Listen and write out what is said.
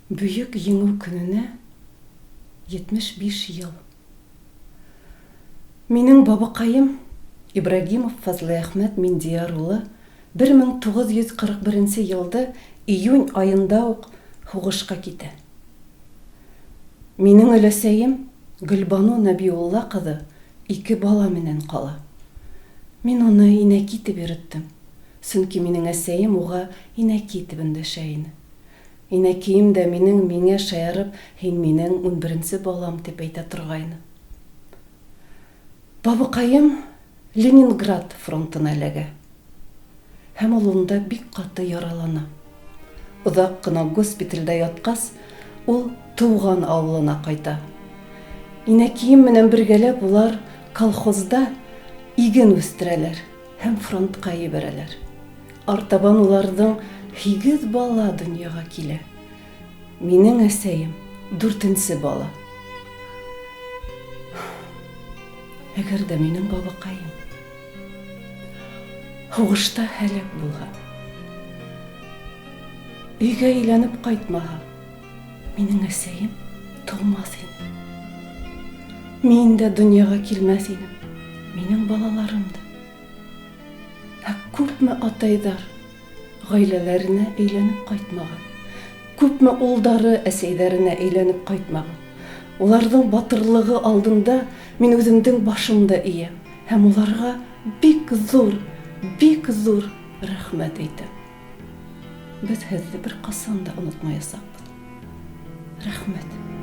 Бөйөк Еңеү көнөнә 75 йыл. Минең бабаҡайым Ибрагимов Фазлыәхмәт Миндияр улы 1941 нче елды июнь айында уҡ һуғышҡа китә. Минең өләсәйем Гөлбану Нәбиулла ҡыҙы ике бала менән ҡала. Мин уны инәки тип йөрөттөм, сөнки минең әсәйем уға инәки тип өндәшә ине. Инәкием дә минең миңә шаярып, һин минең унберенсе балам, тип әйтә торғайны. Бабыкаем Ленинград фронтына эләгә. Һәм ул унда бик каты яралана. Озак кына госпитальдә яткас, ул туган авылына кайта. Инәкием менән бергәләп улар колхозда иген үстерәләр. Һәм фронтка ебәрәләр. Артабан уларҙың һигеҙ бала донъяға килә. Минең әсәйем, дүртенсе бала. Әгәр дә минең бабаҡайым һуғышта һәләк булһа, өйгә әйләнеп ҡайтмаһа, минең әсәйем тыумаҫ ине. Мин дә донъяға килмәҫ инем, минең балаларым да. Ә күпме атайҙар ғаиләләренә әйләнеп ҡайтмаған, күпме улдары әсәйҙәренә әйләнеп ҡайтмаған. Уларҙың батырлығы алдында мин үҙемдең башымды эйәм һәм уларға бик ҙур, бик ҙур рәхмәт әйтәм. Беҙ һеҙҙе бер ҡасан да онотмаясаҡбыҙ. Рәхмәт.